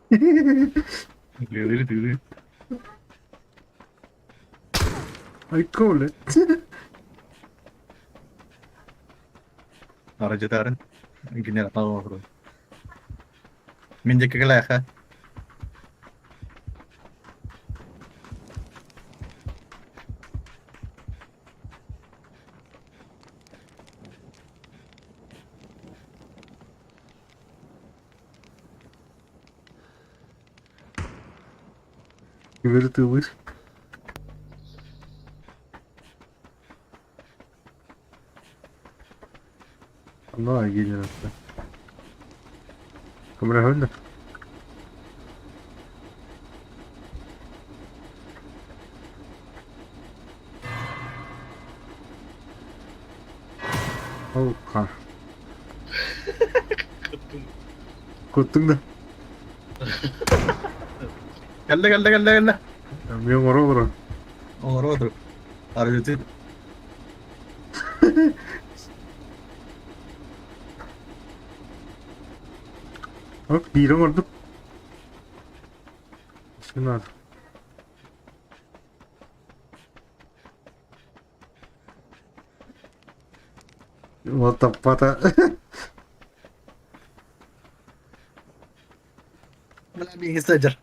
Тыылыыр тыылыыр. Айка, блядь. Арадьытаарын генератор оҥордум. Мин диэки кэлээхэ. Күбүрү тыылыыр. Онно генератор. Көмөлөһөбүн да. Ол ха. Кыттым. Куттуҥ да. Кэллэ кэллэ кэллэ кэллэ. Мен оҥоро олорон. Оҥоро отур. Арыгытын. Оп, биири оҥордум. Наада. Вот таппата. Бля, миигин сылдьар.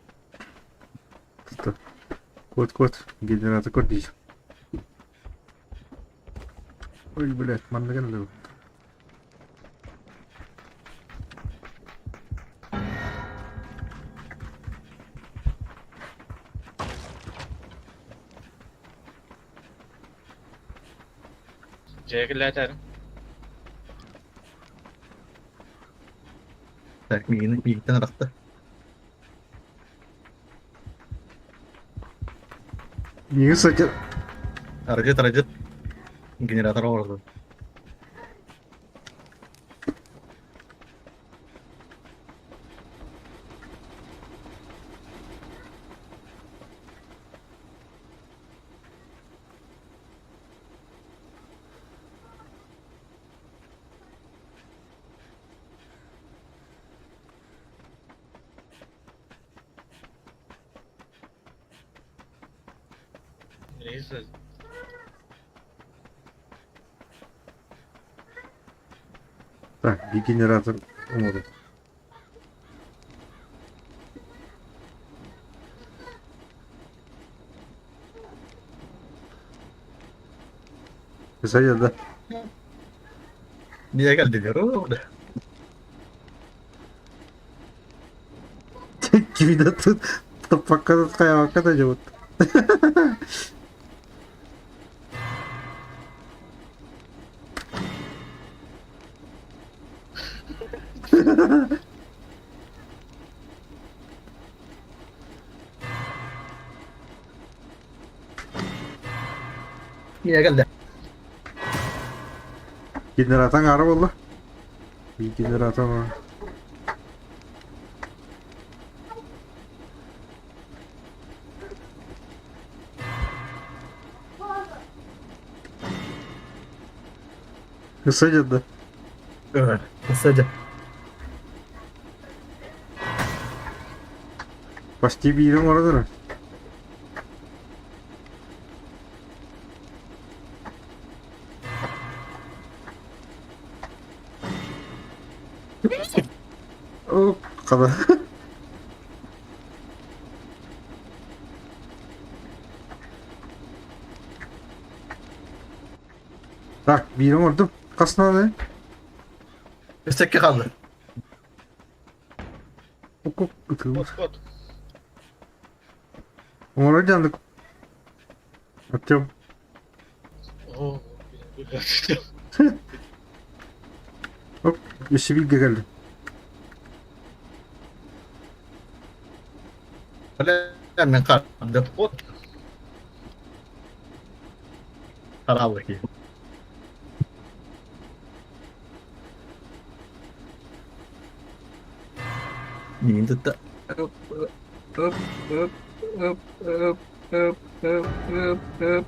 Кот, кот, генератор кот дии. Ой, блядь, манна кэллэ. Дьиэ киллээтэрин. Так, миигин миигиттэн арахта. Миигин сылдьар. Арыгыт, арыгыт. Генератор оҥордум. Neyse. Так, генератор оҥордум. Садят, да? Niye geldi diyor. Кими да туппакка хайаабакка да дьобут. Niye geldi? Генератор аҥаара буолла. Биир генератор аҥаара. Садят, да? Садя. Почти биирин оҥорон эрэр. О, хана. Так, биири оҥордум. Хас наада? Өссөккө хаалла. Укук ытыыбыт. Кот кот. Оҥорор дьанык. Артем. Оо, Оп, өссө бииргэ кэллим. Бля, мен хаалдым. Кот. Хараалла киһи. Миигин тутта. Оп, оп, оп, оп, оп, оп, оп, оп, оп.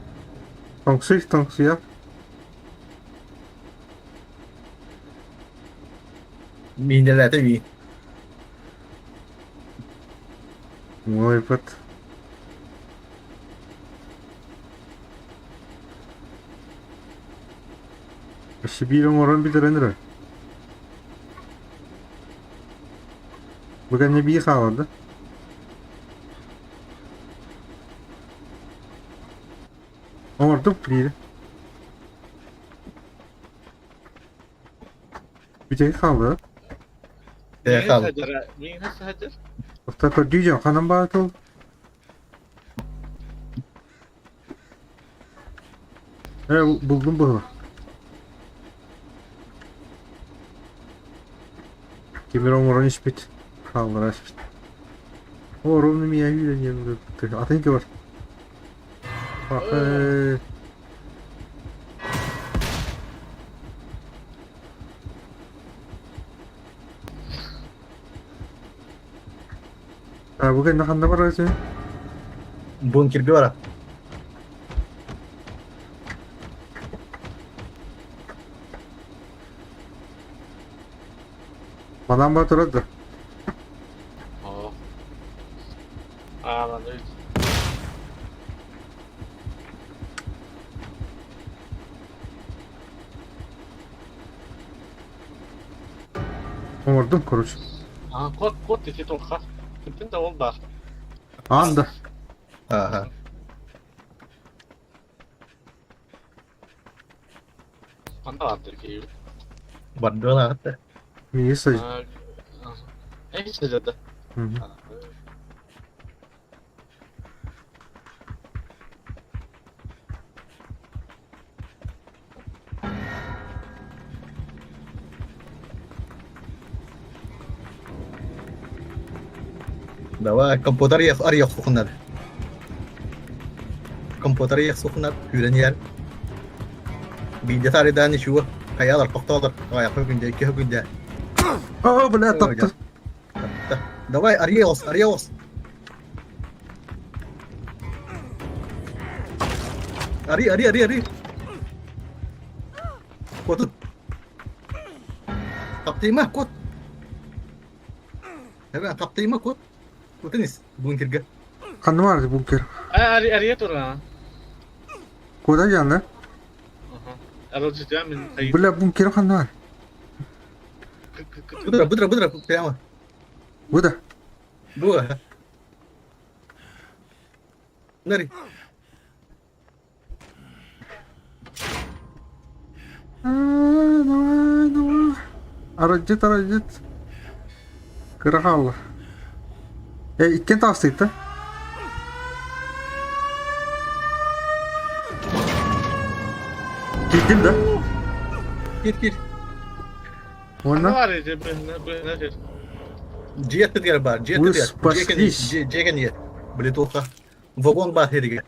Тоҥсуй, тоҥсуйа. Миинэлээтэ миин. Уолуйбут. Өссө биир оҥорон бүтэрэн эрэр. Бу кэннэ биир хаалар да? Оҥордум биири. Бүтэһик хаалла. Ээ Миигин хаал. садьара, миигин садьар. Оста көрдүү дьон ханан баар тыл? Ээ булдум быһыла. Тимир оҥорон испит. Хааллара испит. О, ровно меня үйренем. Атын бар. Пахэ. А бу кэннэ ханна барасың? Бункерге бара. Манан бар турар да. Оо. Ааланы Оҥордум, короче. Аа, кот, кот ити туохха. Бүтүн да ол баар. Аан да. Ага. Ханна баардыр киһи. Бардыалаахта. Миигин садь. Эй, садьада. Давай, компьютер арыйах сухунар. Компьютер арыйах сухунар, күүрэн иһэр. Биирдэ таарыйдаан ничего, хайаалар тохтоолор, аҕайахха күндэ, икки күндэ. О, бля, тапты. Давай, арыйа оҕус, арыйа оҕус. Арый, арый, арый, арый. Куотун. Таптыйма, куот. Эбэ, таптыйма, куот. Куотун ис, бункерга. Ханна баар бункер? Арыйа туран. Куда дьаҥҥа? Арылдьытыам мин. Бля, бункер ханна баар? Быстро, быстро, быстро, прямо. Бу да. Бу. Нари. Давай, давай. Арылдьыт, арылдьыт. Кыра хаалла. Э, иккиэн таҕыстыгыт да? Киирдим да? Кир, кир. Уонна? Бар ити быһына быһына сир. Дьиэ аттыгар бар, дьиэ Вы аттыгар. спаслись. Дьиэ кэннигэр. Блин, Вагон баар сиригэр.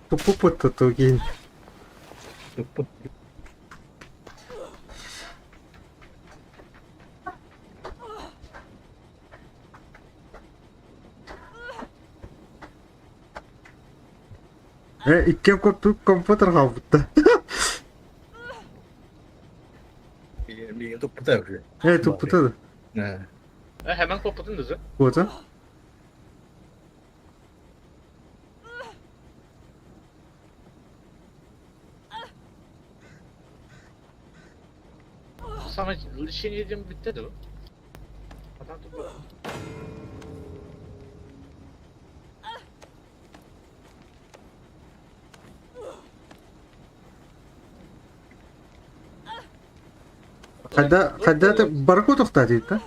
Туппуппут киин. Туппут. Э, иккиэн курдук компьютер хаалбыт Миигин туппута уже. Э, туппута да. Э, hemen koputun дызы. Вот, Саҥа лишение диэн бүттэ да Атан туппут. Когда, когда ты бараку тохтаатый да?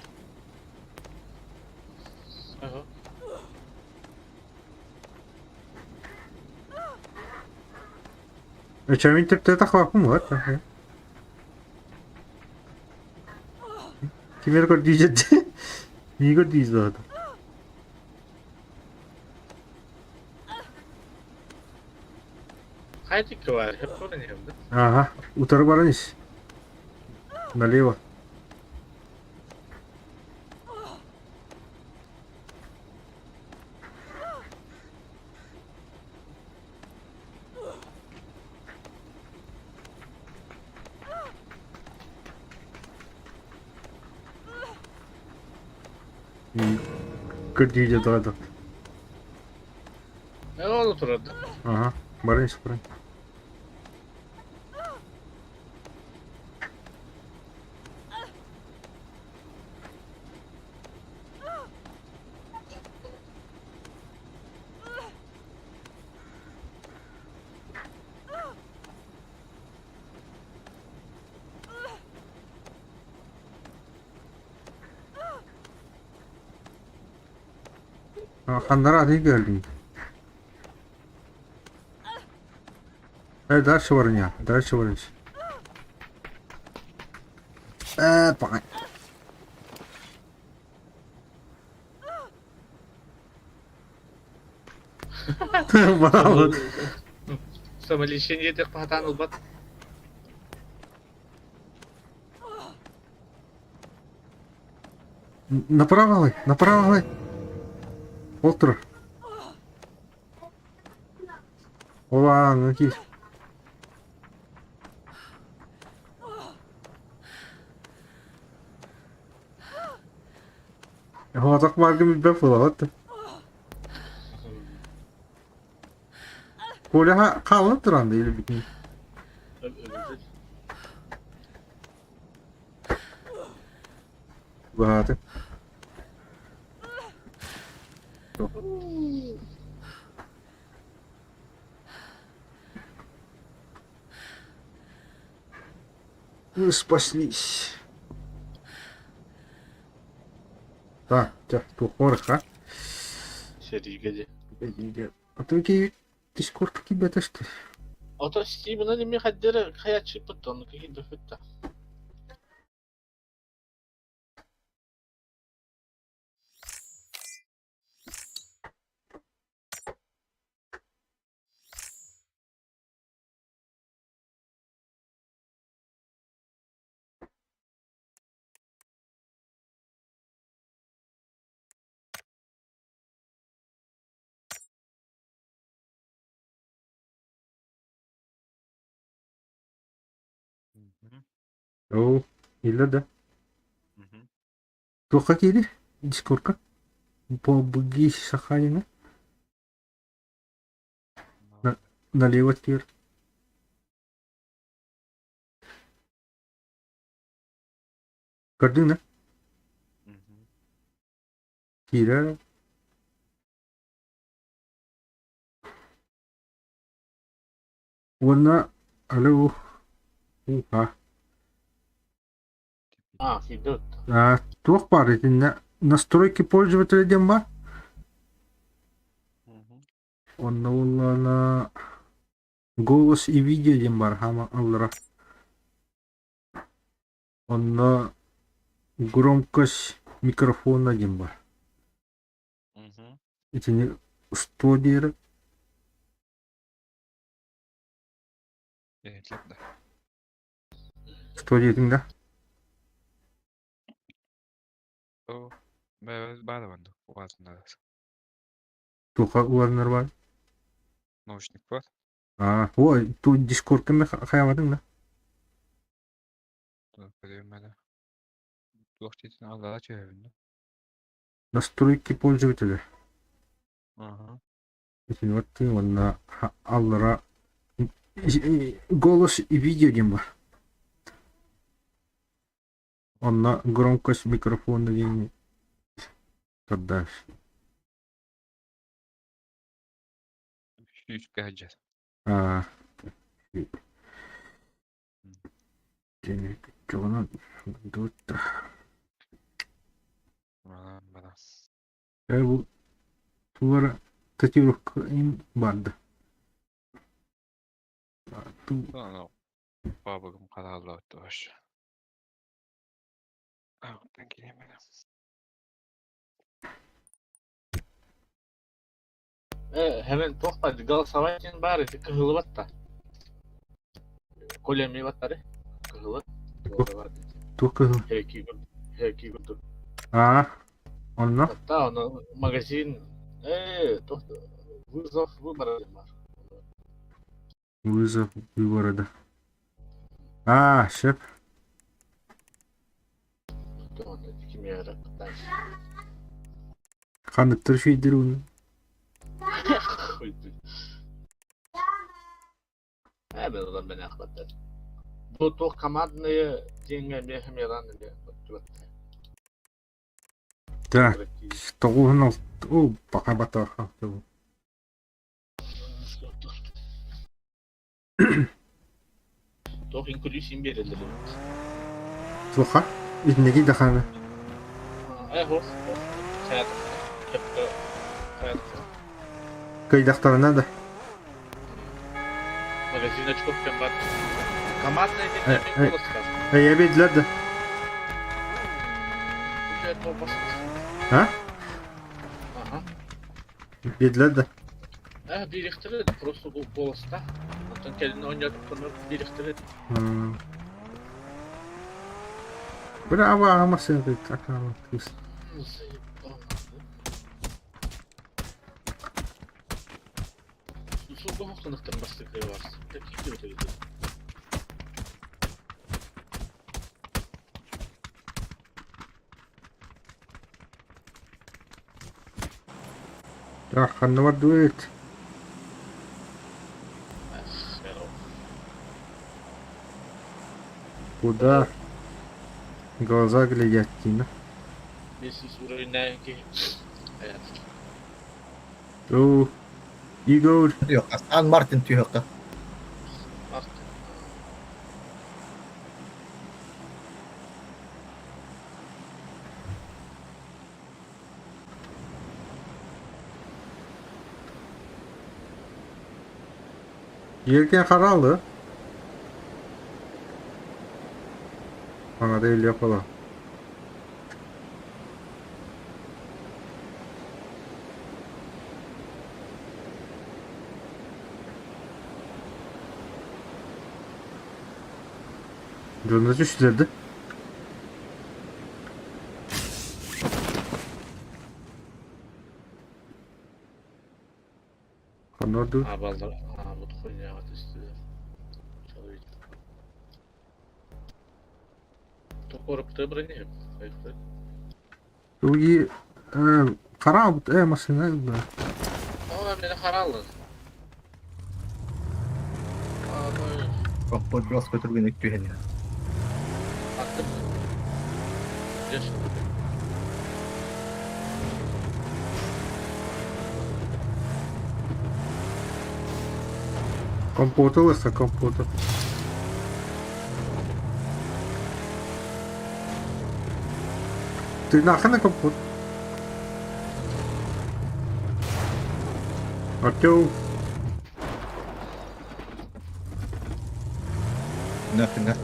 Ага. Өчөмин төптө тахваппын вот. Кимер көрдүүжет. Мии көрдүүз Хайдик бар, хеп көрөн да. Ага, утары баран ис. Налево. Көрдүү дьэ Ол турар да. Ага, баран ис баран. Ханнара атын көрдүм. Дальше барыня, дальше барыня. Бай. Браво. Самолечение диэх паһатаан ылбат. Направо ылай, направо ылай. Ол турар. Ол ааҥҥа киир. Оһоотох бааргын билбэт буолаҕыт. Коля хаалан туран да илбитин. Баһааты. Мы спаслись. Так, туох Сэриигэ дии. А то киһи Дискордка киирбэтэ что ли? Ото Стивена эмиэ хайдары хайаччыппыт онно киһи да. Оо, иллэ да. Туохха киирий? Дискордка? По Сахалина? Налево теперь. Көрдүҥ да? Киирэр. Уонна алло уха. А, идут. А, туох баар итиннэ настройки пользователя диэн баар. Онно буоллаҕына голос и видео диэн баар хаама аллара. Онно громкость микрофона диэн баар. Итини 100 диэри. 100 диэтиҥ да? Туха уларынар баар? Наушник бар. А, ой, тут Дискордка хайаабатыҥ да? Туох диэтин аллара түһэбин да? Настройки пользователя. Ага. Итини баттыҥ уонна аллара голос и видео диэн бар. Онно громкость микрофона диэн тардар. Сүүскэ сылдьар. А, Тут Баран. бу тугара татуировка им барды. Аны бабыгым харааллаабыт вообще. Ағыттан кириэмэ. Hemen туох голосование диэн баар ити кыһылыбат да. Коля эмиэ баттары. Кыһылы. Туох кыһыл? Хэки курдук. А, онно? Та, оно магазин. Туох вызов выбора диэн баар. Вызов выбора, да. А, шеф. Ханныктар үчүгэйдэр уну? Ээ, мен олор мен ахлаттар. Бу туох командные диэҥҥэ эмиэ хэмиэлаан эмиэ оттубаттар. Так, тоҕуһун алт... О, бака батаха. Туох инклюзив биэрэллэр эбит. Туха? Итинники даханы. Э, хос, хос. Хайатах. Хайатах. Кыйдахтарына да. Магазин очков кем бар. Командная диэн голос Эйэ биэдилэр да. А? Ага. Биэдилэр да. Э, биэриэхтэрэ просто бу голоста. Оттон кэлин оонньоотоххуна биэриэхтэрэ. Браво, массыына кыыс. Суга хохтонохтор бастакы барс. Такие вот эти. Так, ханна бардыбыт? Куда глаза глядят, Тина? О, Игорь. Сан Мартин түһүөххэ. Yerken харалы. Ана değil yapala. Дьонно түстүлэр да? Ханна ордугуй? Абалар аабыт хуйняҕа түстүлэр. Токоруктыы бронеһим. Туги хараабыт массыына ылла. Оҕо мени харааллын. Компот жестко түргэнник түһэн иһэр. Аттым. Дьэ. Компоту ылыста компоту. Ты нахрен компот? Артем. Нахрена.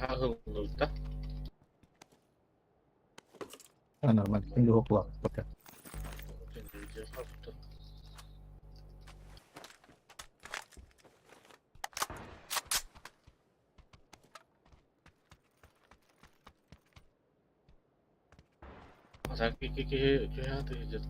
Хаһыллыбыта. А, нормально. Күндү хоклаа. Пока. Киһи түһэ тыһыдьыт.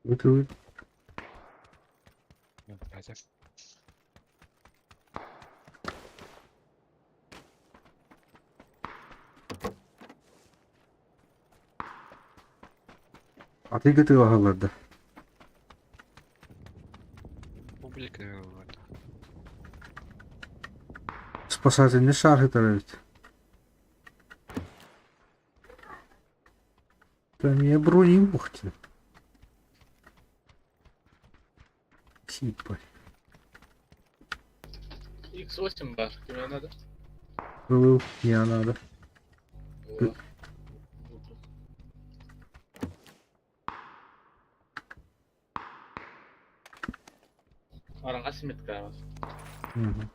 Ытылыт. Атыыга тыалаһаллар да. Публика вот. Спасательный шар сытар эбит. Там я броню бухтин. Типа. X8 бар, кимиэ надо? Ылыл, не надо. Араҥас метка бар. Мгм.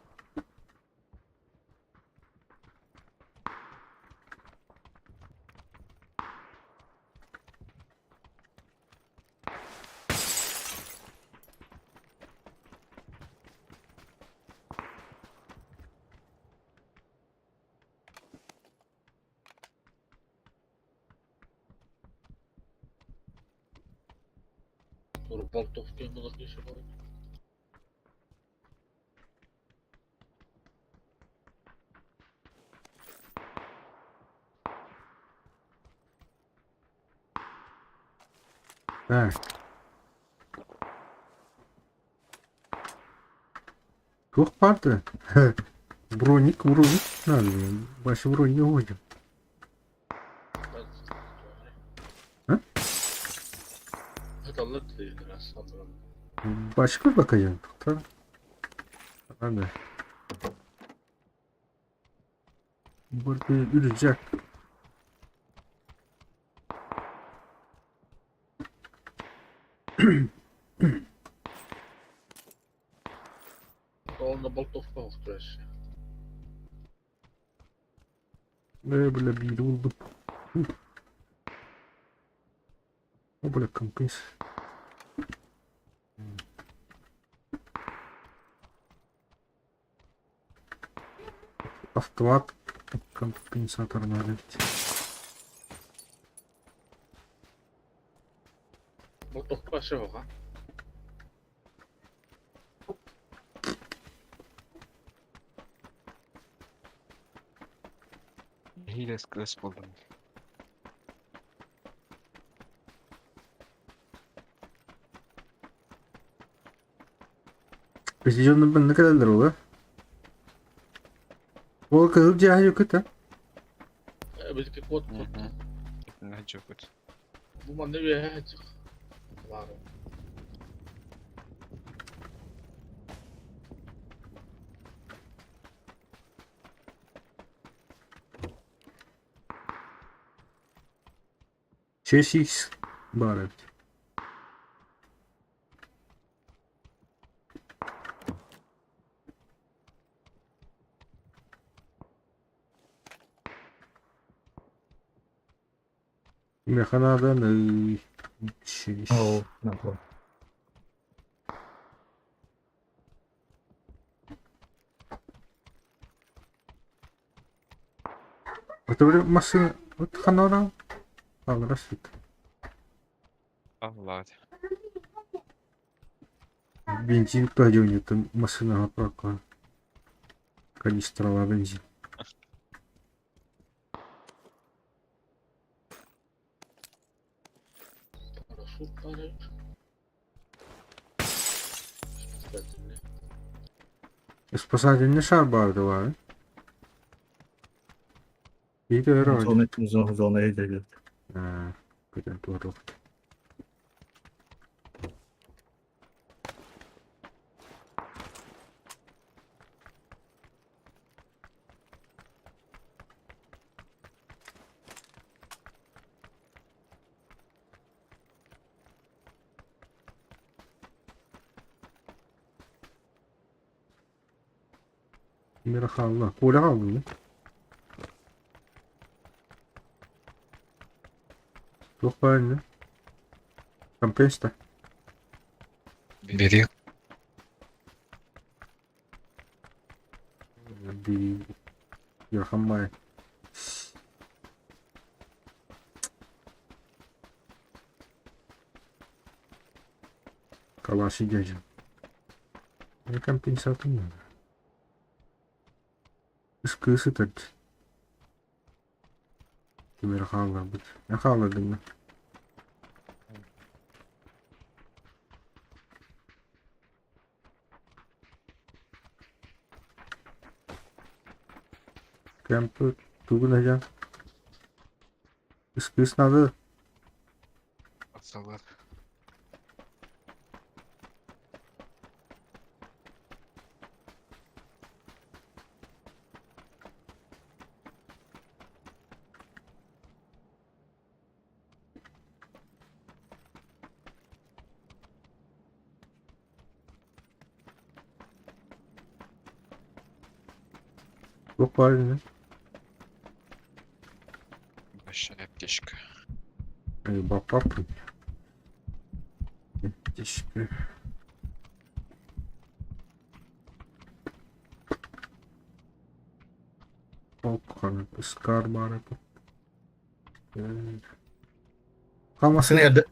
Болтов диэн былыргы еще бар. Так. Туох баарда? Броник, броник надо. Вася броник уходим. А? Бачка бакайын. Надо. Burada yürüyecek. Онно болтовка охтуеш. Бля, биири булдум. О, бля, компресс. Автомат компенсатор надо ведь. Болтовка шоҕа. Хилес кылыс булдум. Президент ne kadardır ola? Ол кызыл жаһы юкыта. Бизики кот кот. Нажокут. Бу манна үөһэ чых. Баар. Шесть бар эбит. Механадан шесть. Оо, нахуй. Это бля машина. Вот ханора. Алрасит. Аллах. Бензин кладёт, там машина пока. Канистрала бензин. Парашют баар эбит. Спасательный. Спасательный шар барды бар. Иди өрө. Зона, зона, зона өйдөбүл. Көтөн туору. Мира хаалла. Коля хаалла. Туох баар иннэ? Компреста. Бери. Би Ярхаммай. Калаши дядя. Мне компенсатор надо. Кыс сытар. Ким эрэ хаалларбыт. Эн хааллардыҥ да? Кемпер тугун эдьэн? Кыс надо. Отсалар. Туох баар ини? Большая аптечка. Баппаппын. Аптечка. Ол Скар баар этэ. Хамасын Эрдэ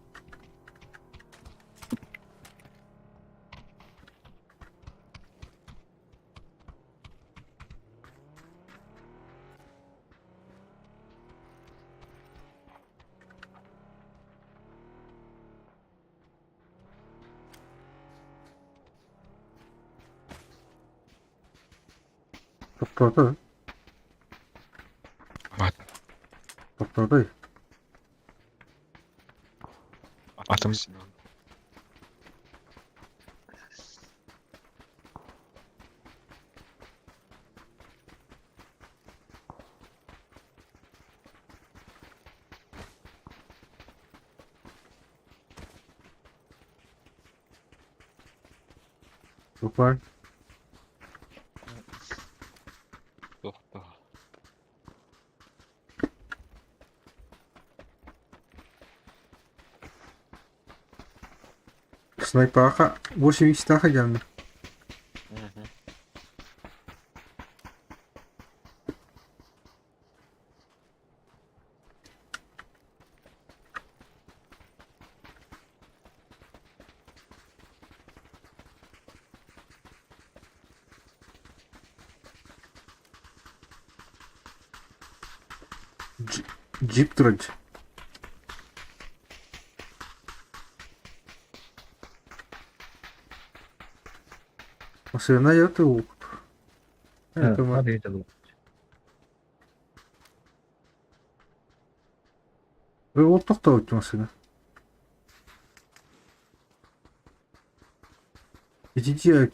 Тохтоото. Мат. Тохтоото. Атом. Туох баар? Тохто. Снайпаха 8 икстаха дьаҥна. Джип турар. Массыына ятыы Ол тохтообут массыына. Итити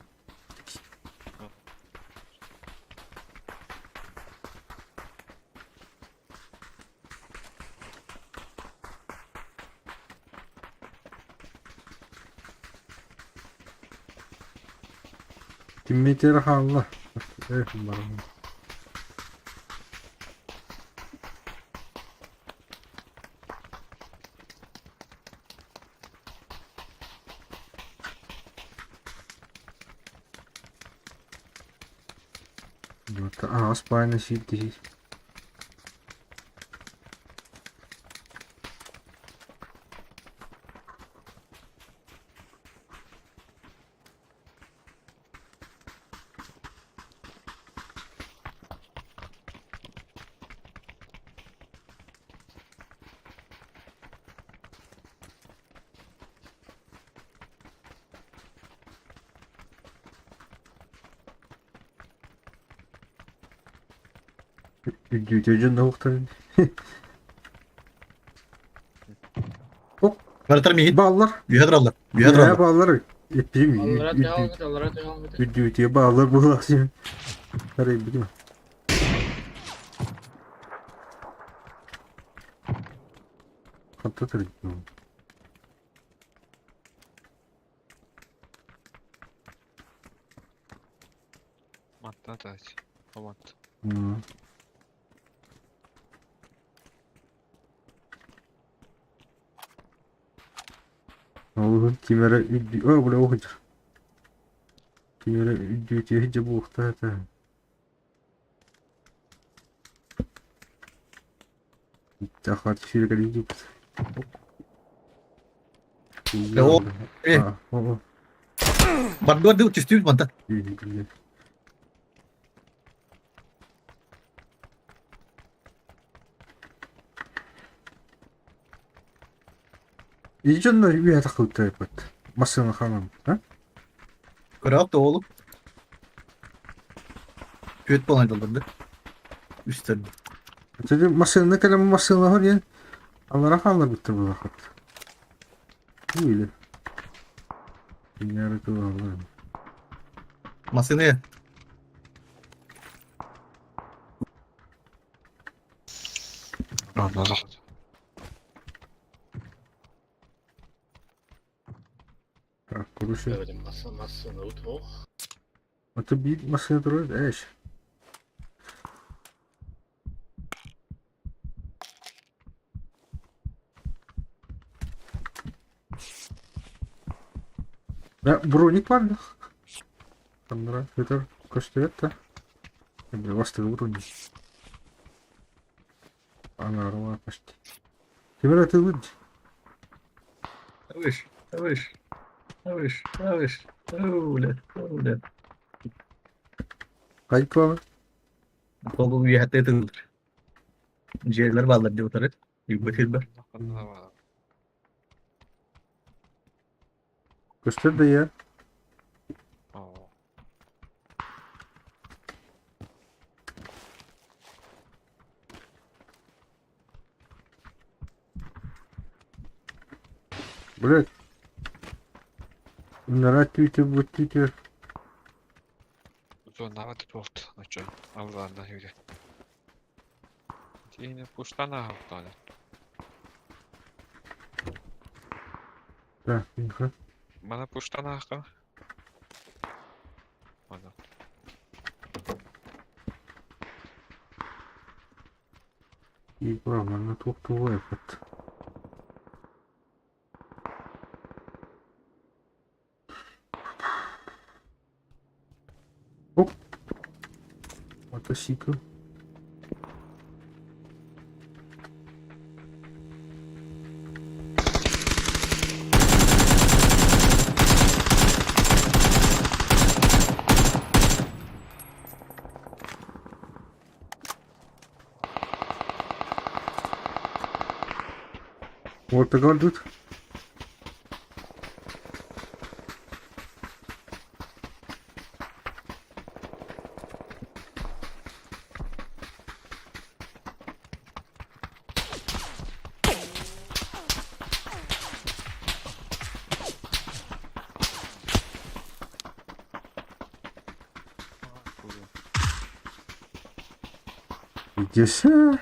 Кимметер хаалла. Эх, баран. Аҕас баайына сиир Үрдүүтэ дьон оһохторун. Барытар миһит. Бааллар. Үһэ тураллар. Үһэ Үһэ тураллар. бааллар. Эппиим Аллара түһэ аллара түһэ үрдүүтэ бааллар буолаахсыйын. Арайбытым. Хатта турдум. Маттан таать. Помат. Ол ким эрэ үрдүү... О, бля, оһдьар. Ким эрэ үрдүүтүө дьэ буолуохтаах этэ. Захар сүүрэкэлии Оо, э. О, Бардуар дыл түстүүбүт мантан. И дьонно үөһэ тахсыбыттар массыына хаҥан, а? Көрөөх да оҕолум. Түөрт буолан айдаллар да. Үстэр. Ити массыына кэлэн массыыналар диэн аллара хаалларбыттар буолахат. Или. Кинилэр туһалар. Массыына Ладно, Так, короче. Говорим, массыына утуох. Это биир массыына турар, эш. Да, броник бар да. Аннара Петр көстүбэт да. Бастыгы броник. Анарыла почти. Тимир атылыр. Выш, выш, выш, выш. Оля, оля. Кайпа. Ол үөһэттэ тыллар. Дьиэлэр бааллар дии утары. Югба сирбэр. Көстөр да я. Блять. Нара түйті бұт түйті. Зонаға болт. Начо, алларда юре. Тине пуштана хаптаны. Так, инха. Мана пуштана хака. Мана. Ибо, манна туох туга эппит. Оп. Мотоцикл. Португал тут. Иди сюда.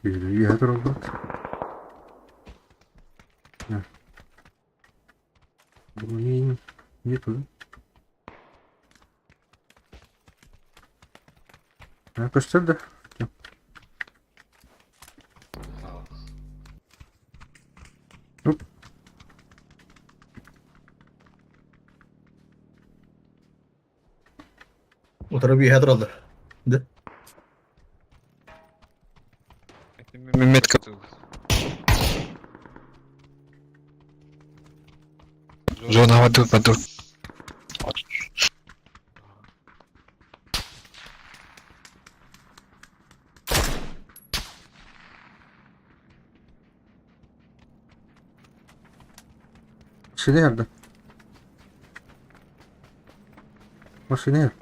Ядро вот. Да. Броней нету, да? А, көстөр да? Оп. Утары үөһэ тураллар. Метка Зона воды, воду. Машина nerede? Машина.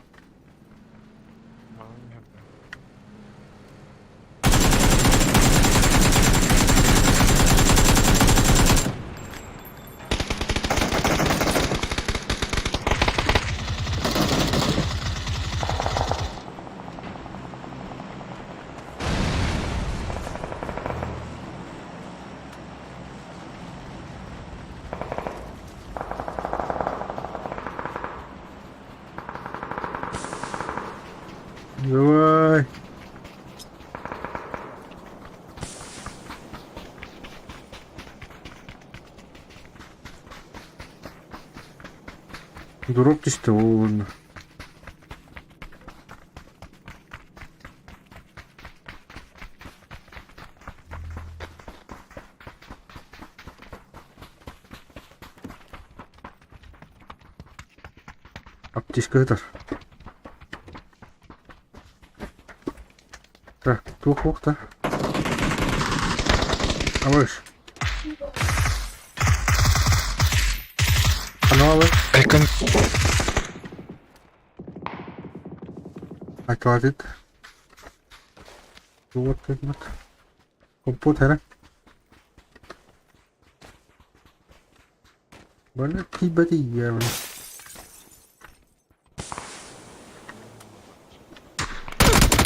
Давай. Дроп түстэ ол Аптечка сытар. Так, туох уохта? Алыш. Каналы. Айкон. Акладит. Вот вот. Компот эрэ. Баны тиийбэт ийэ.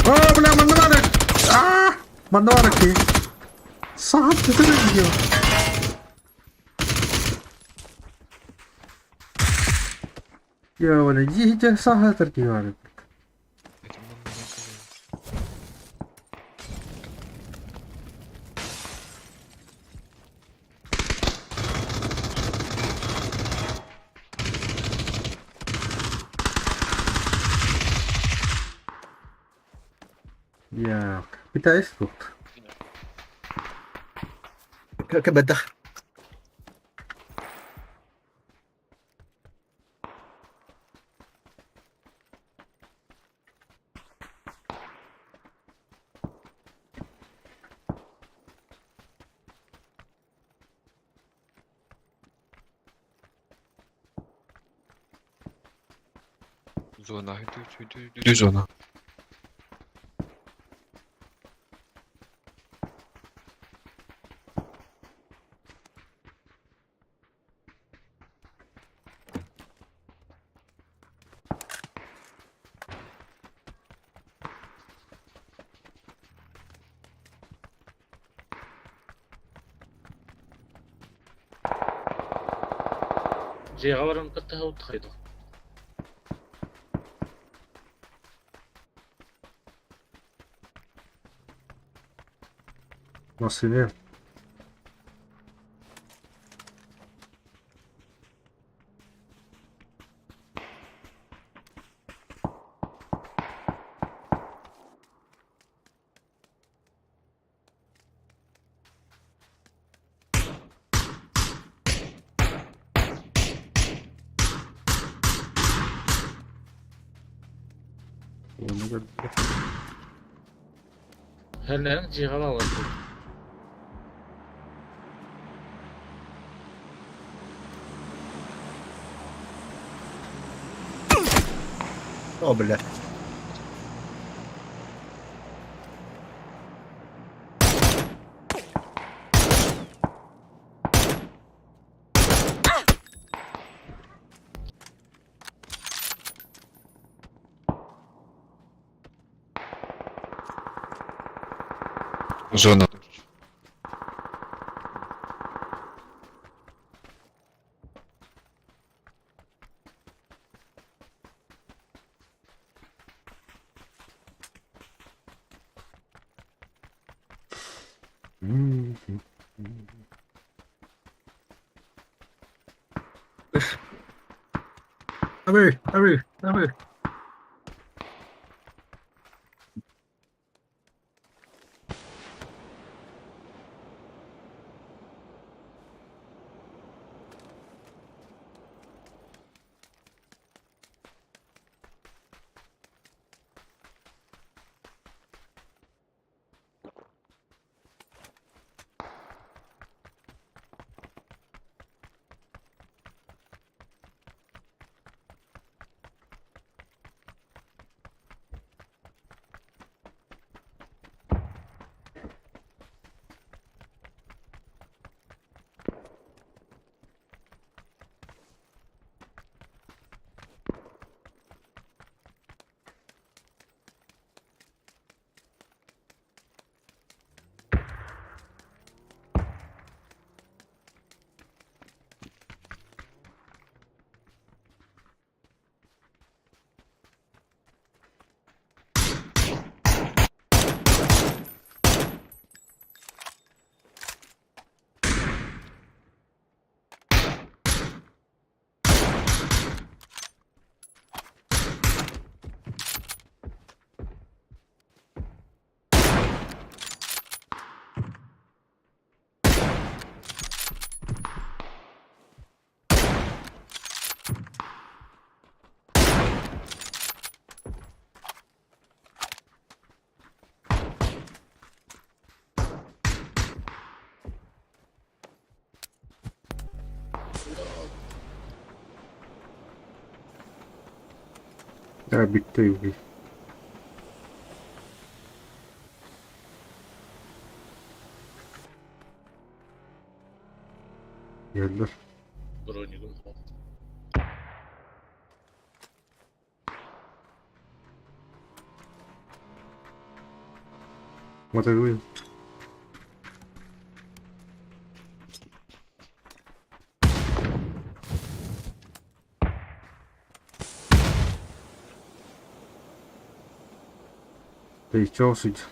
О, бля, манна баар! Аа! Манна баар киһи. Саһан түтүрэ диyo. Я, бля, дьиэ саһатар киһи баар. Это манна кэлэн. Я, питаюсь тут. Кэбэтэх. Зона. Дү зона. Дьиэҕэ баран кытта утхайдах. Массыына. Оны көрдө. Хәлләрен дьиэҕэ балар. О, бля. Зона. М-м-м. Абы, абы, абы. Ya bitti. Geldiler. Бронигым суох. Мотогуй. Тэйчoo сылдьар.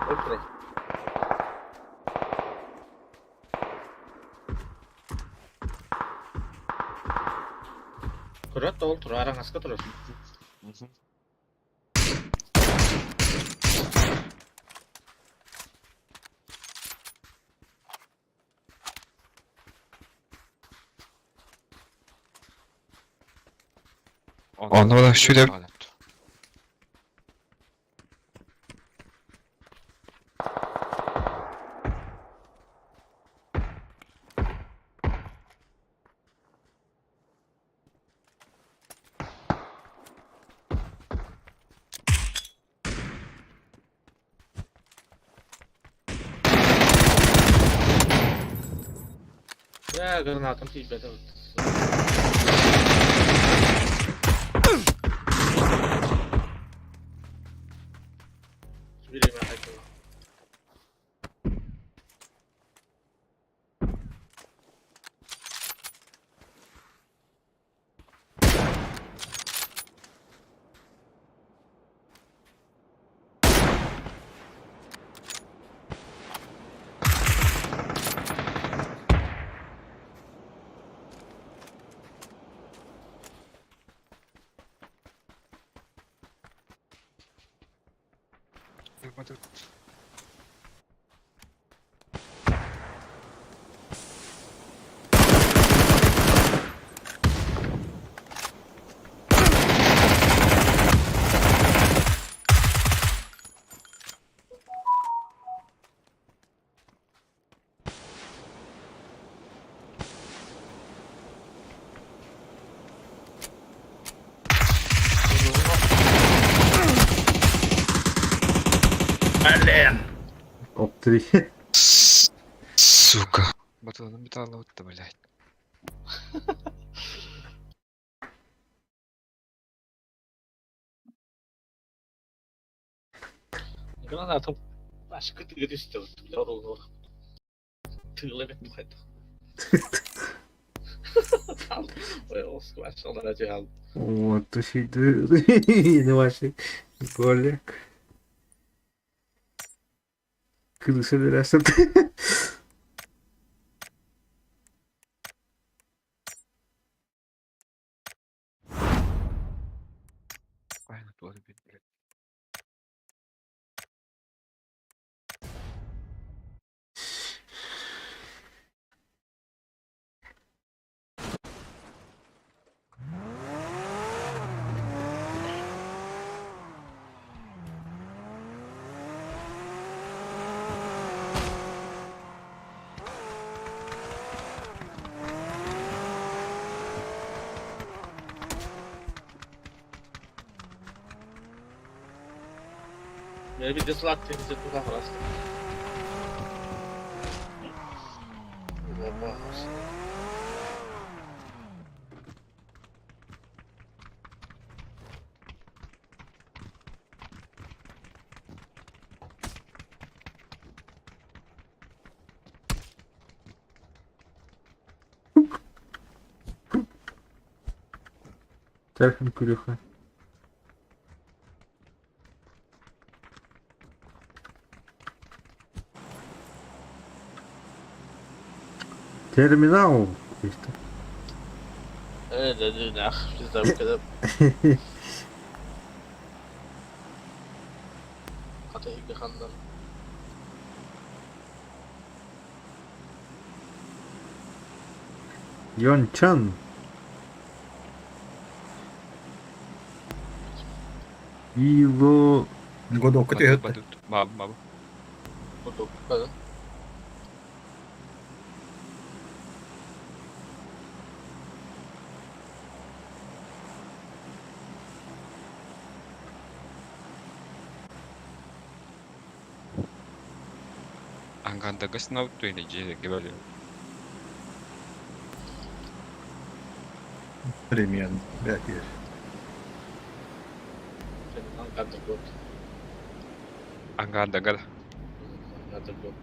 Ол турар. Көрөт да ол турар, араҥаска турар. Онно şöyle Ээ, гранатам тиийбэтэ. Бириэмэ хайдах. Блин! Оптри. Сука. Батыланын bir tane lavuttu блядь. Гранатам ашкы тыгы түстэ. Орулу. Тыылы эбит тухайдах. Ой, оскваш, онора Вот, не ваши коллег. Кыды собираться. Aynen doğru bir блядь. Maybe this luck things it would have rust. Терхин Курюха. Терминал. İşte. Evet, biz de bu kadar. Хата иге хандан. Йончан. Ило Годокка Бадут түһэт. бадут. Маб маб. Годокка. Ангандагас наутуйна же гебали. Премиум. Бәтир. Ангандагот. Ангандагал. Ангандагот.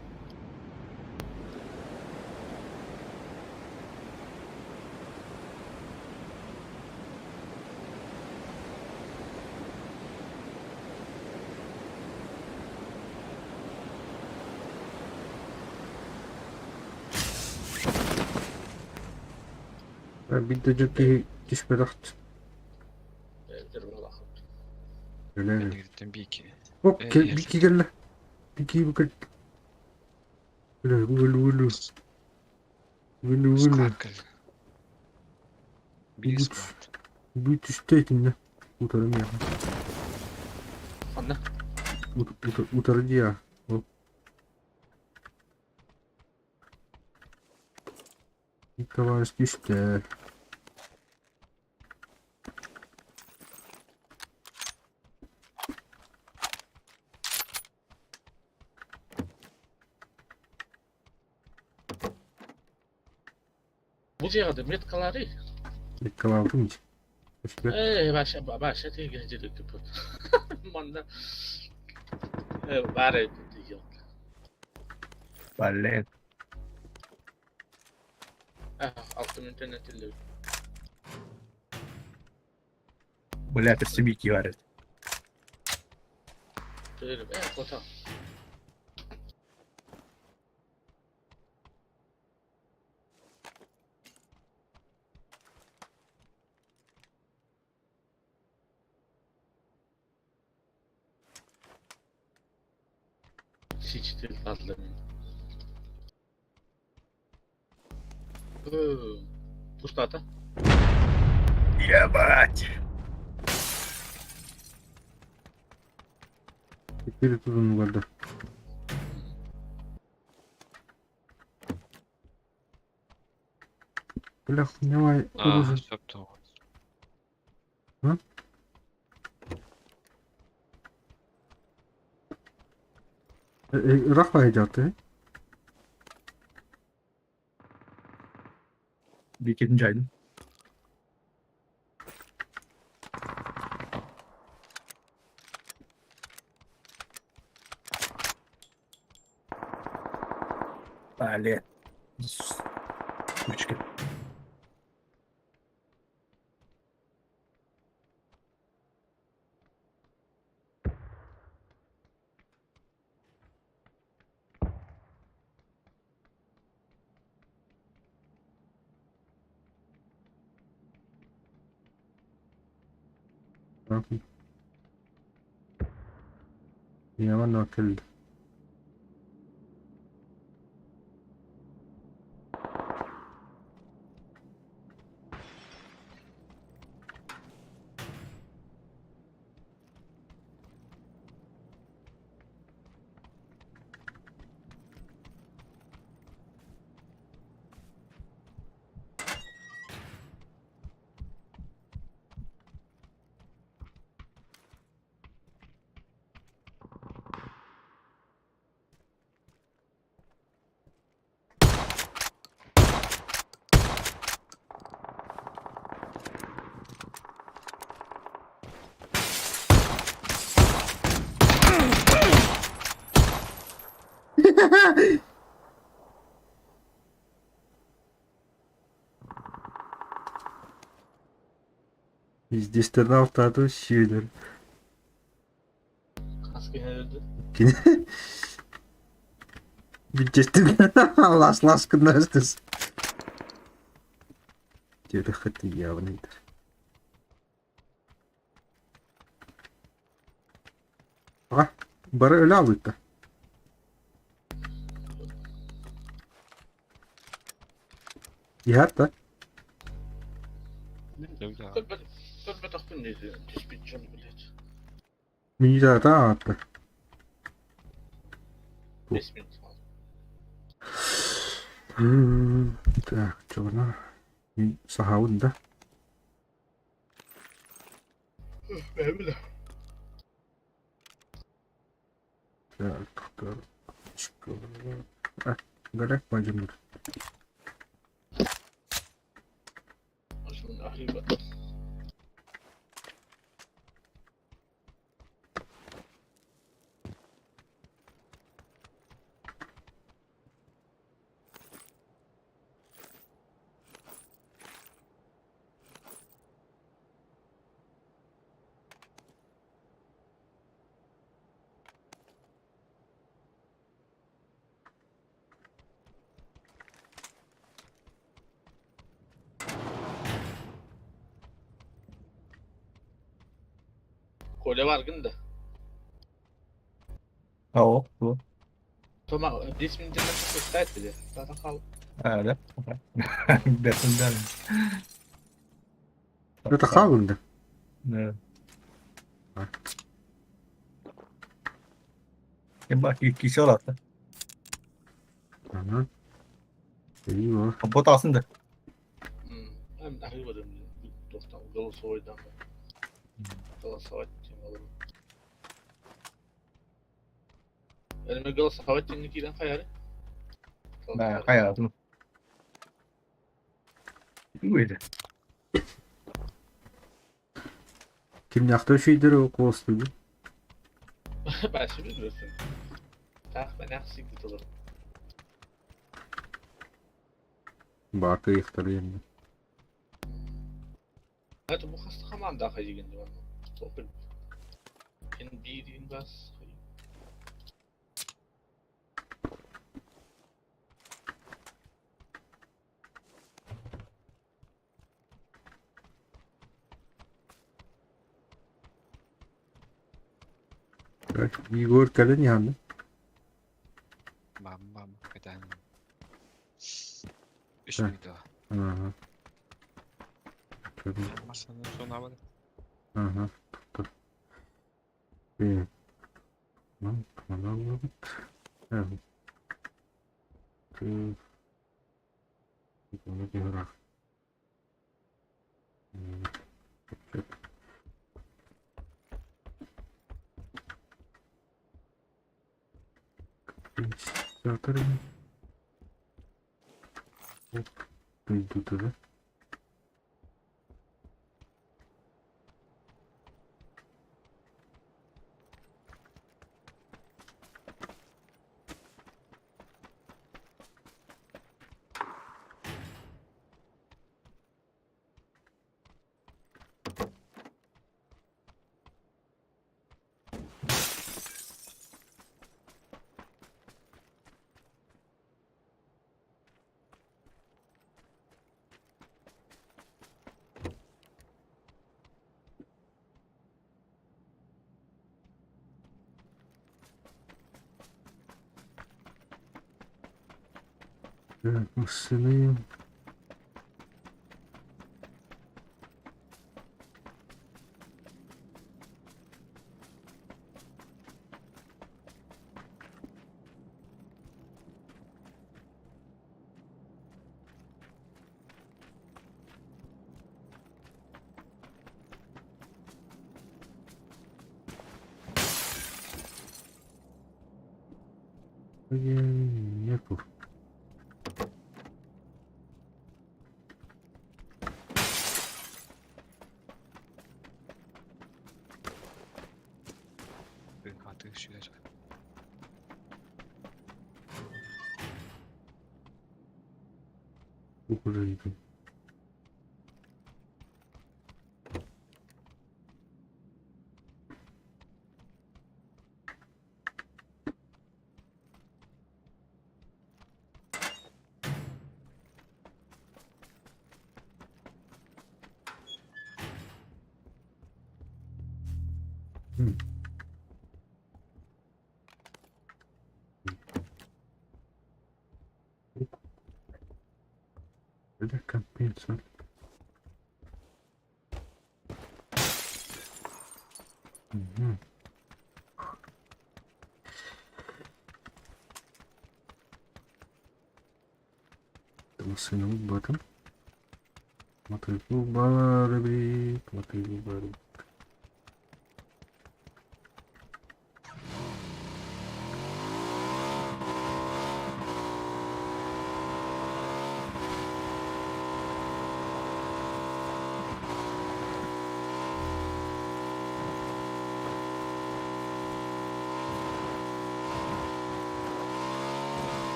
Биир киһи түспэтэх Өлөр. Энигиттен бики. Оп, Э, бики кэллэ. Бики бу кэл. Өлөр, өлөр, өлөр. Өлөр, өлөр. Склад кэл. Би Бу склад. Бу түстэ итиннэ. Утары миэхэ. Ханна? Утары дии. Оп. Товарищ түстэ. Бу дьиэҕэ меткалары. Меткалаабытым дии. Өспөт. Ээ, баша баша тиги дьири кыпыт. Манна баар эбит. Блин. Алтын интернет эле. Бля, это бики варят. Кота. Сичтил fazla. Пустота. Ебать! Теперь тудун барда. Бля, хуйня А, оружие. сөп Ыраах баһыйдаахтыы. Бикитин жайдым. Блин. Сучка. Яман кэллэ. Издестэрин алтаатын сиэлэр. Хас киһи Кини Бүттестин лас лас гыннастыс. Диэтэххэ явный. Аҕа, бары өлө алыытта. Иһэр да? Көрбөтөхпүн дии түспүт дьон блядь. Минутата аатта. 5 минут хаалла. Так, чугуна. Мин сахабын да. Бэбилэ. Так, Горек Владимир. Коля баргын да. О, бу. Тома 5 минут ставит били. Тата хал. А, да? Бэртин. Это хаалын да? Да. Эба кисе алаты. Ага. Иво. Бот алсын да. Эм ахы барым. Тохтан голосовойдан. Голосовать тем алым. Элме голосовать тем кирен хаяры. Да, хаятын. Уйды. Кимняхта шүйдері қостыды. Бәші білесің. Так, мен ақсы күтілір. Барды ыйықтары енді. Это бу хаста команда деген деп. Топыл. NB деген бас. Так, Егор кэлэн яны. Бам бам кэтэн. Үс Так. минут. Ага. Масаны сонабы. Ага. Тут. Э. Ну, она будет. Ты. Игра. Компенсаторы. Идут, да? Так, машины. Нету. Аты шүлер. Уже Это компенсатор. Мгм. Массыынабыт батын. Матырыкыл баар эбит, матырыкыл баар эбит.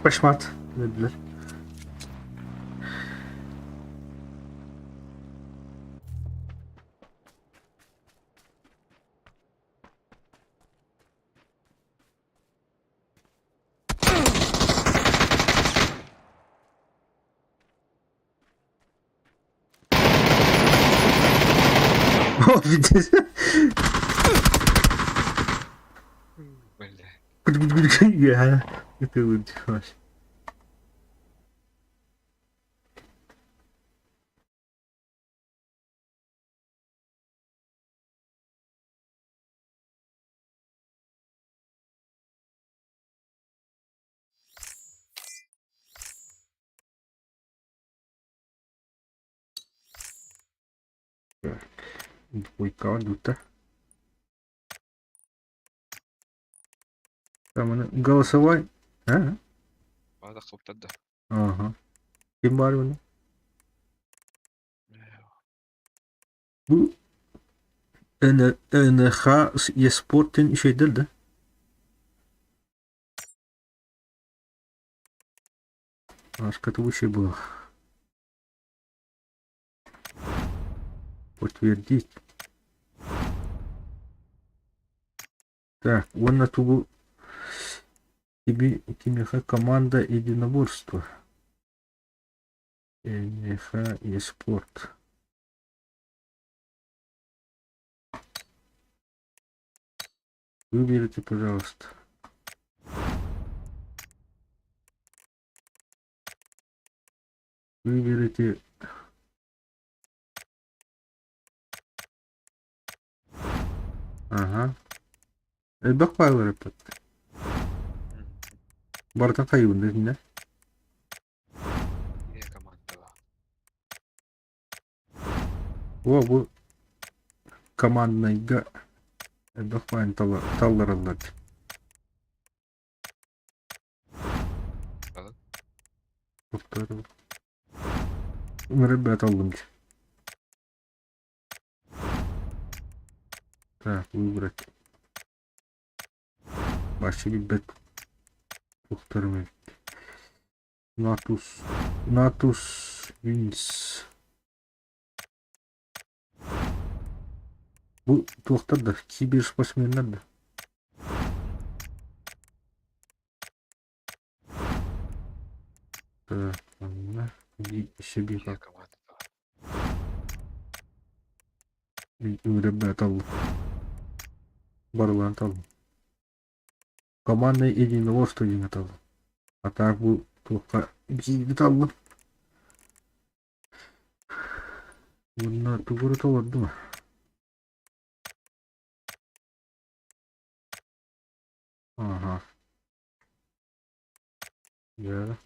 Пашмат dediler. Yeah, Двойка дута. Там голосовой. А? Ага. Ким бар bunu? Bu NH e-sport'un şeydir de. Başka bir şey bu. Подтвердить. Так, уонна тугу тебе кимиэхэ команда единоборства. НХ e-спорт. Выберите, пожалуйста. Выберите Ага. Элбэх файлар эппит. Барытын хайыбын дэтиннэ. О, бу команднайга элбэх файлын таллараллар. Ребята аллым. Так, выбрать. Вообще билбэт туохтарым эбит. Натус Натус Винс. Бу туохтар да киберспортсменнар да. Так, манна себе Ребята, барылаан таллым. Командное единоборство диэҥҥэ таллым. А так бу туохха бииргэ таллым. Уонна тугу эрэ толордум аа. Ага. Дьэ.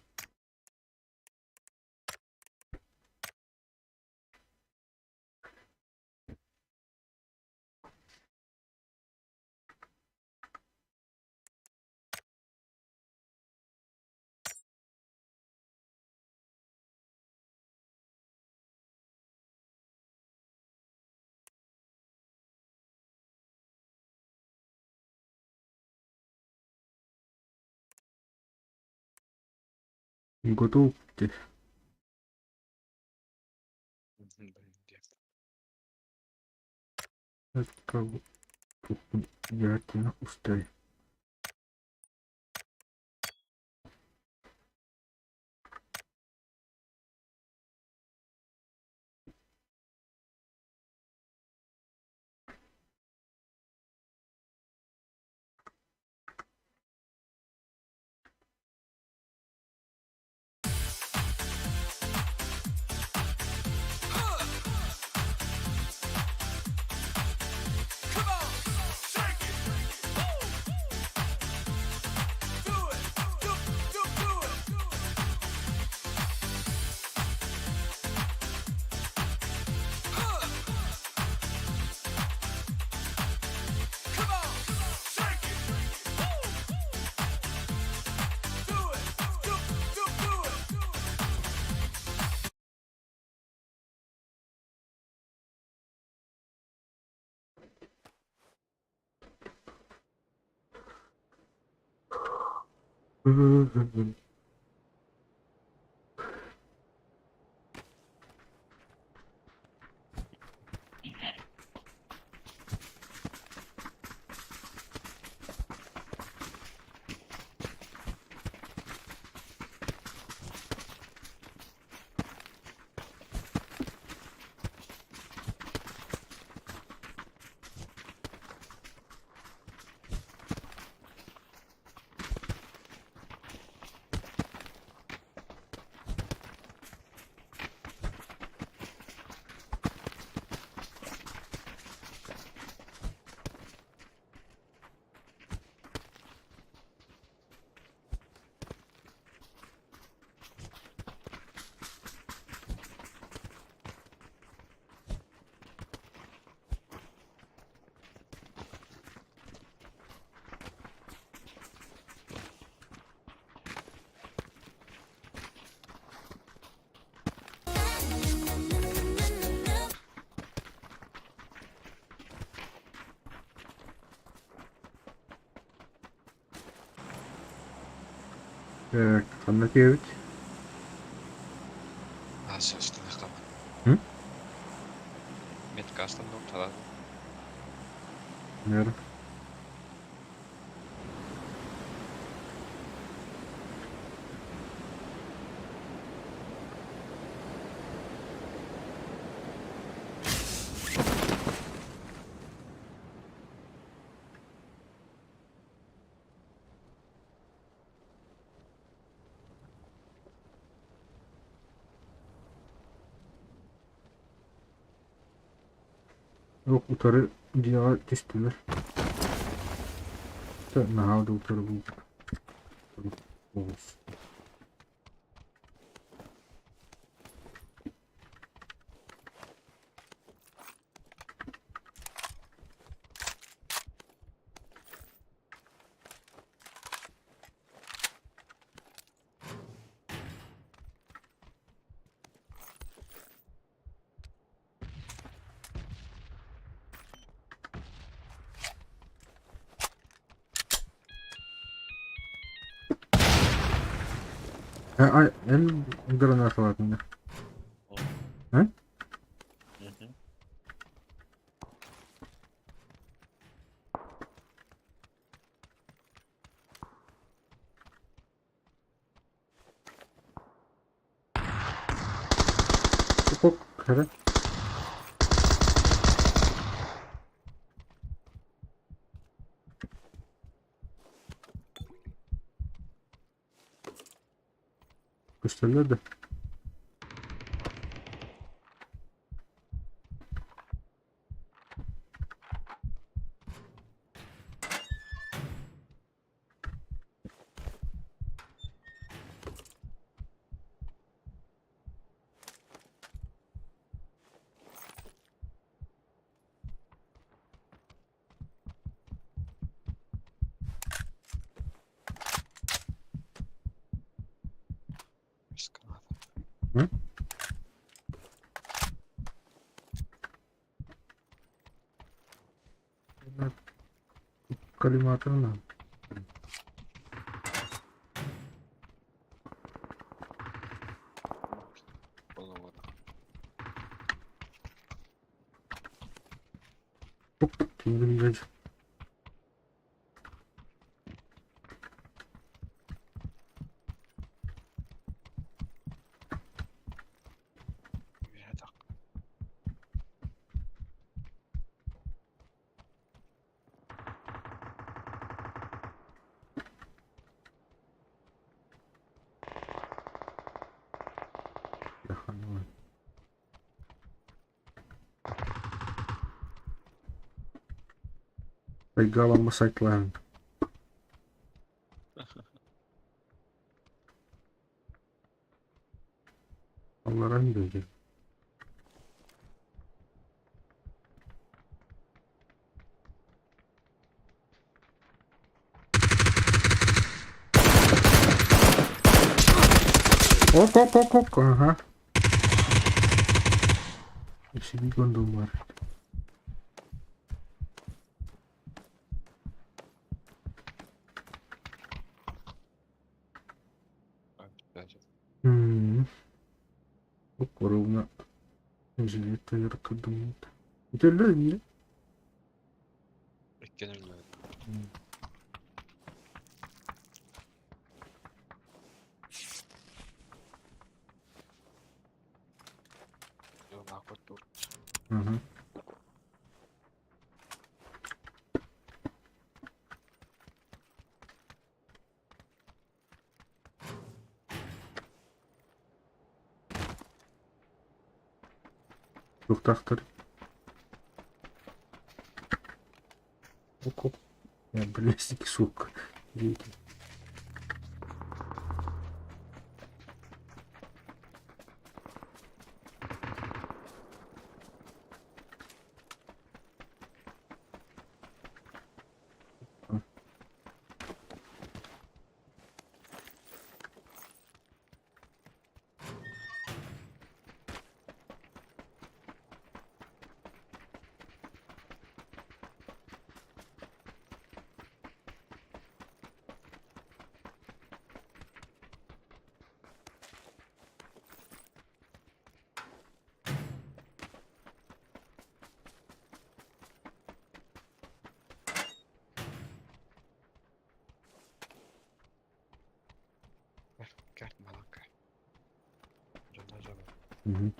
Готов ты. Блин, где? Устай. Так, ханна түһэбит? А, састыахтаммын. М? Медкастан талан. Нэр. Yok утары дьиэҕэ түстүлэр. Наһаа да утары булбут. Оҕус. Эн гранаталаатыҥ да? Ы? Хара. Көстөллөр да. М? Коллиматор надо. Айгаламма сайтлаан. Алларан биэрдим. Оп, оп, оп, оп, ага. Сиди гондомар. Ровно инженер думает. Итерлер Иккенеллер. Угу. Туохтаахтар? Блядь, сука. Угу.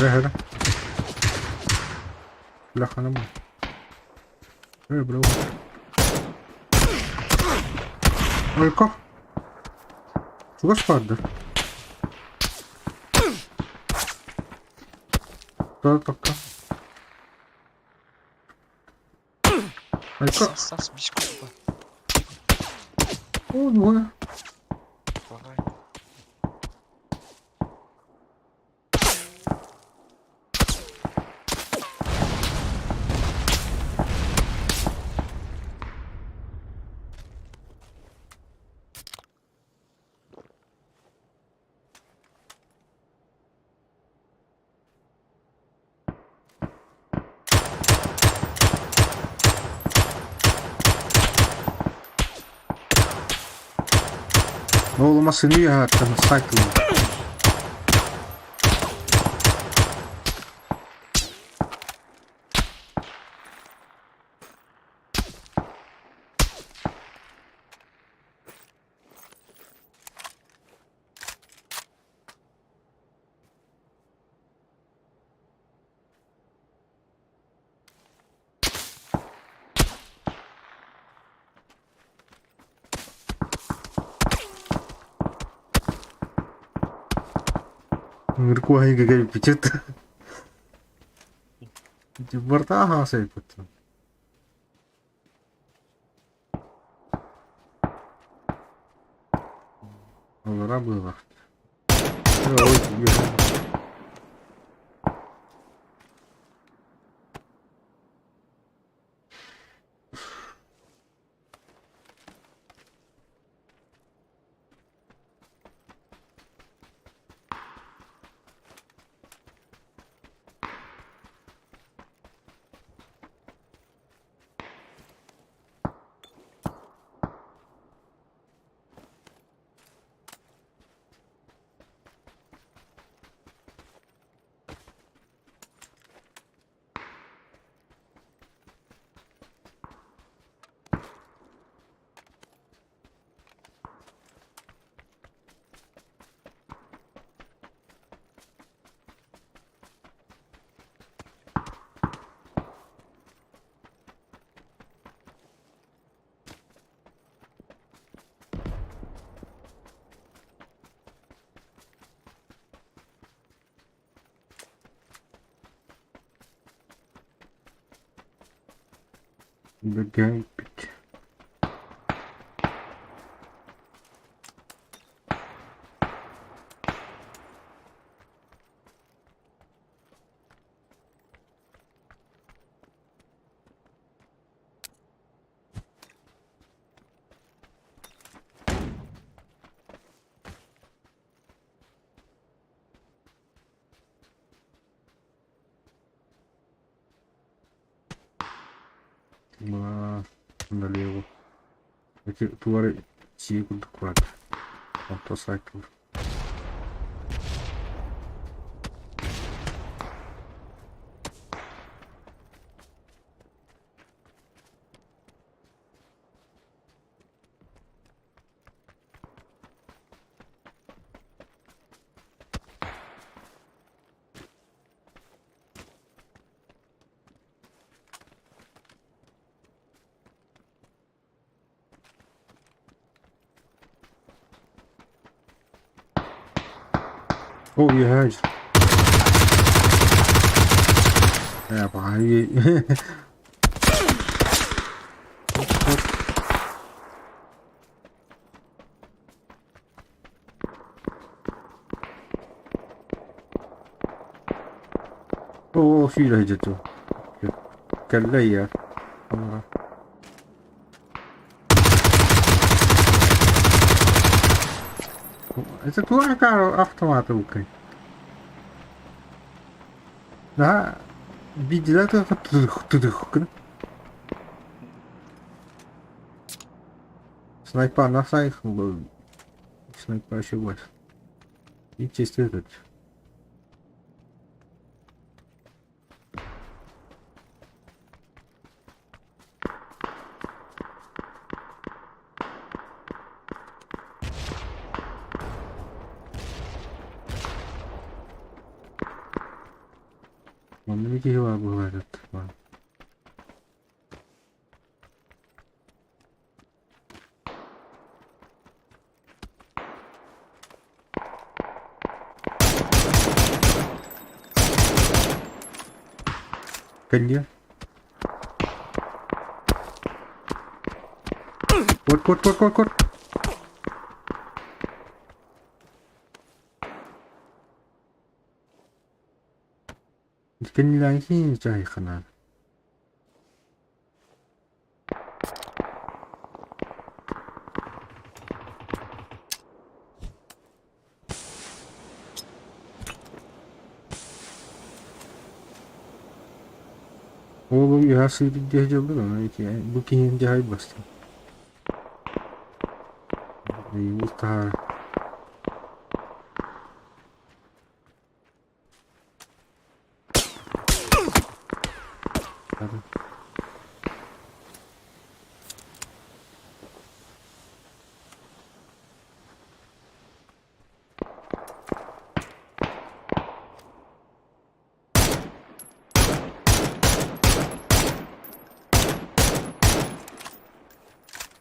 Хара хара. Улахана Э, бро. Ойко. Чугас баардар. Тоқта. Айка. Сас, бишкопа. О, двое. Давай. Ол массыына үөһэттэн сайтылар. Ыҥыркуоһайга кэлбиччит. Барта аһаҕас эбиппит. Олора быылах. Ой, Бэргэһэппит. Налево. Эти туары сии курдук курат. Автосайкл. О, үөһээ Ээ, баҕайы. Оо, сүүрэ сылдьар дуу. Кэллэ ийэ. Это туох автоматы укай? Да, видела тудых гын. Снайпа на сайх, снайпа еще больше. И чисто этот. Манна киһи баар быһыылаах Кэнниэ. Кот, кот, кот, кот, кот. Кэннилээҥ чайхана. Ол үөһэ сыырдыы сылдьаллар, ону ити бу киһини дьаһайбастар. Таһаар.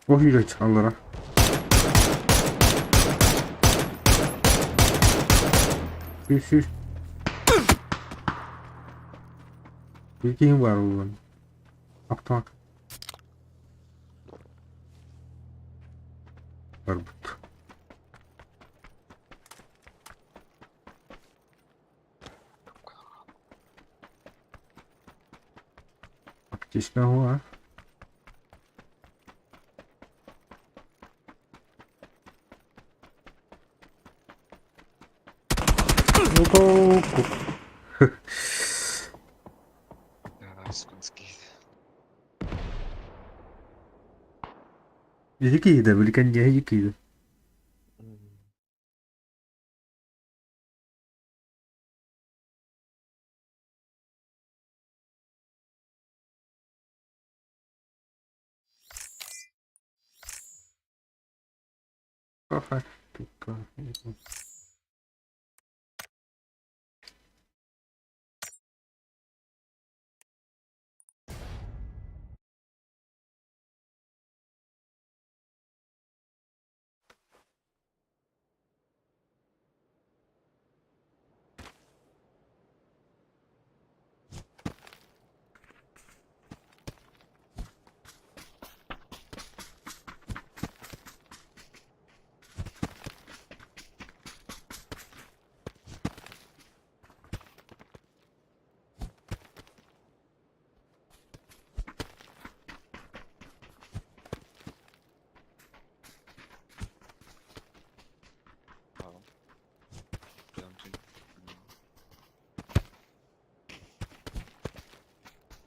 Ох играть аллара. Сүүс сүүс. Биир киһи баар буолан. Автомат. Барбыт. Аптечка हुआ. Ити киһитэ, били кэнниэһэ киһитэ.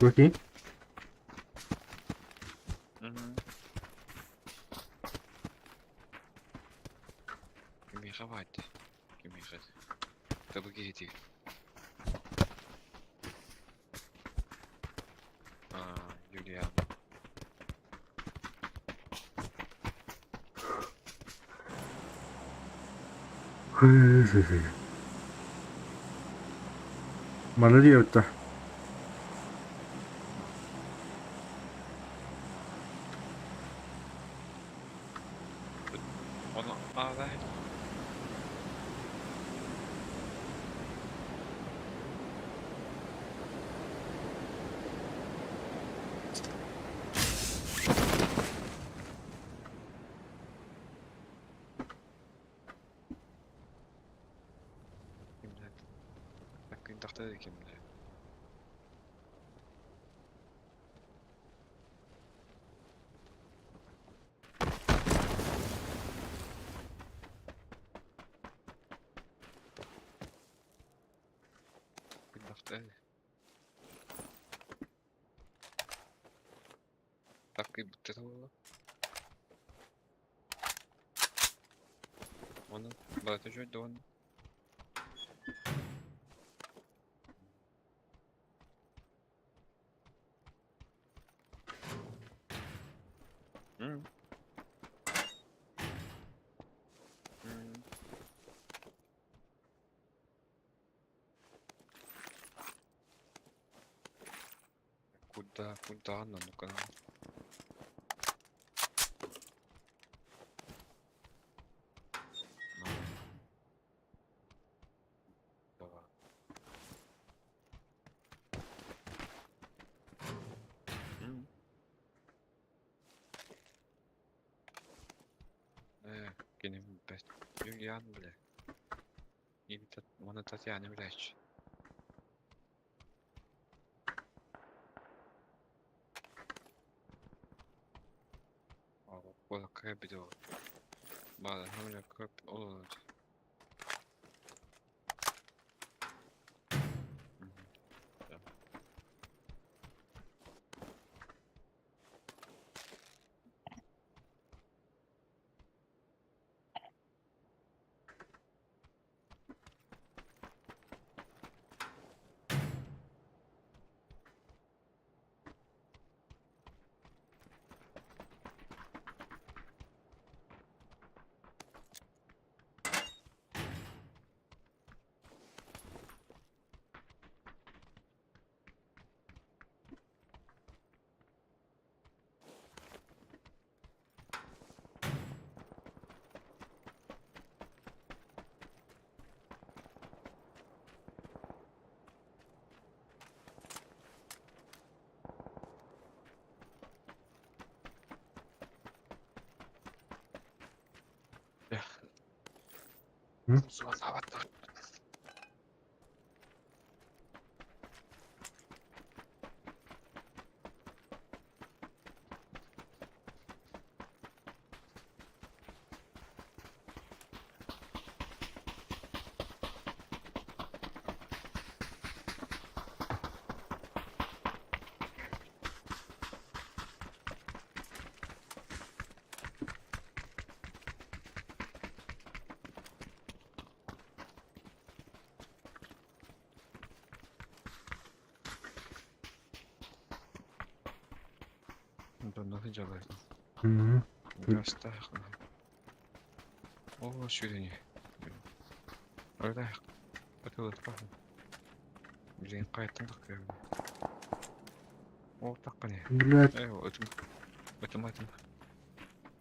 Bakayım. Кимиэхэ баайда? Кимиэхэ? Табы киһитигэр. Аа, Юлиан. Маны диэбиттэ. Ону аалай. Кимнэ? Таккын кимнэ? Күндахта. Таккы бүттэ буолла. Оны барыта үчүгэй да уонна. М. М. Куда, куда она, ну-ка. Ну. Давай. М. Э, кини бэт. Юлиан, бля. Или Уонна Татьяна билээччи. Куоракка кэлбит ол. М? Суоллаабат. Донно сылдьаллар. Мгм. Гаастаах. Оо, сүүрэни. Ыраах. Ытылытпах. Блин, қайттан тақпайбын. О, таққаны. Блядь, Эй, өтім. Өтім, өтім.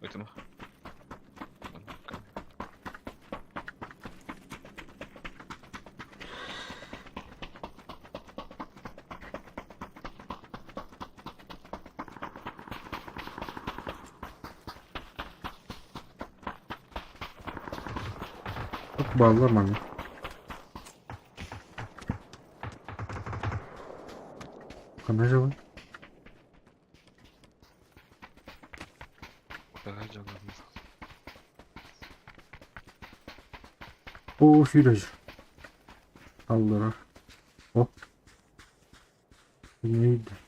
Өтім. Баллар манна. Ханна жабын? Daha canlandı. О, сүүрэж. Аллара. Оп. Neydi?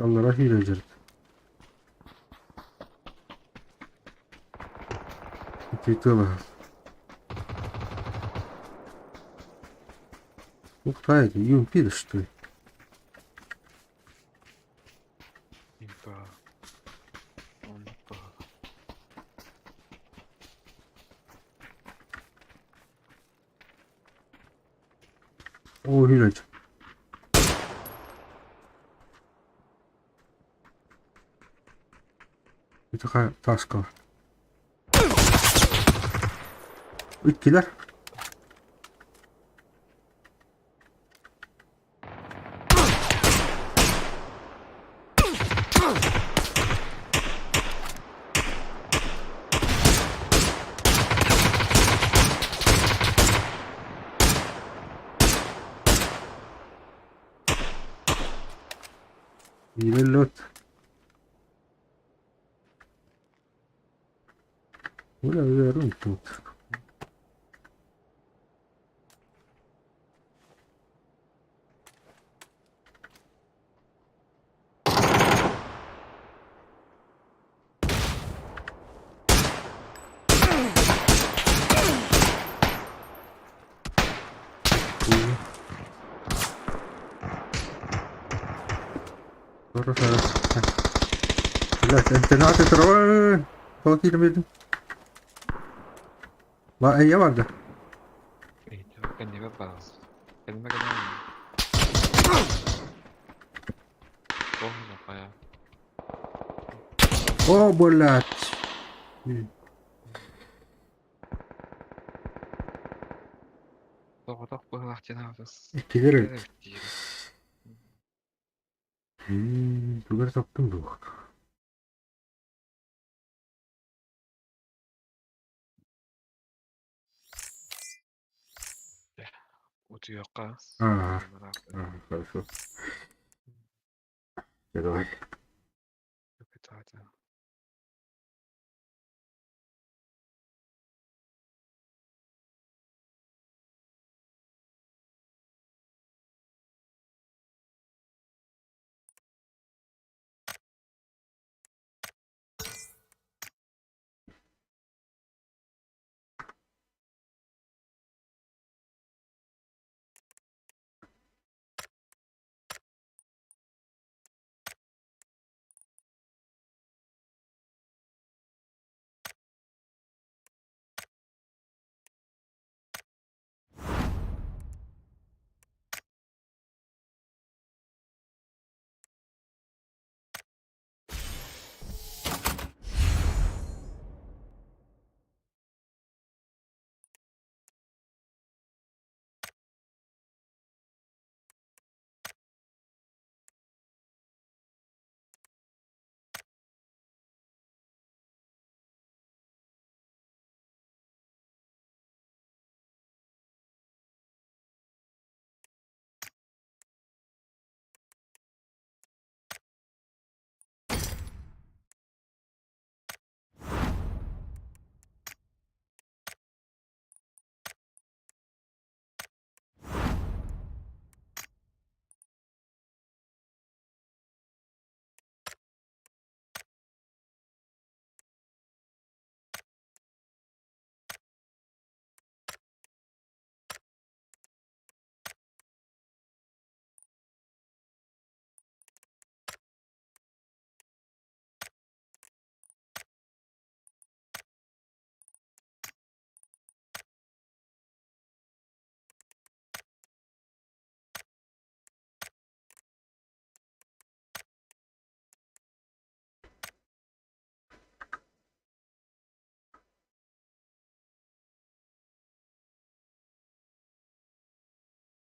Аллара hile Итила. Ух ты, UMP что ли? Импа. Онпа. О, hile. Это таска. Иккилэр. Биирэ лот. Бля, runt тут. Блять, антеннаты трое. Тоқ кирмедим. Ла эйе барда. Кэннибэ баар. Кэннибэ кэннибэ. О, запая. О, блять. Тоҕотох быһылаах диэн аҕыс. Иккилер эбит. Тугар таптым бу. Утуйуохха. А, хорошо. Давай. Капитата.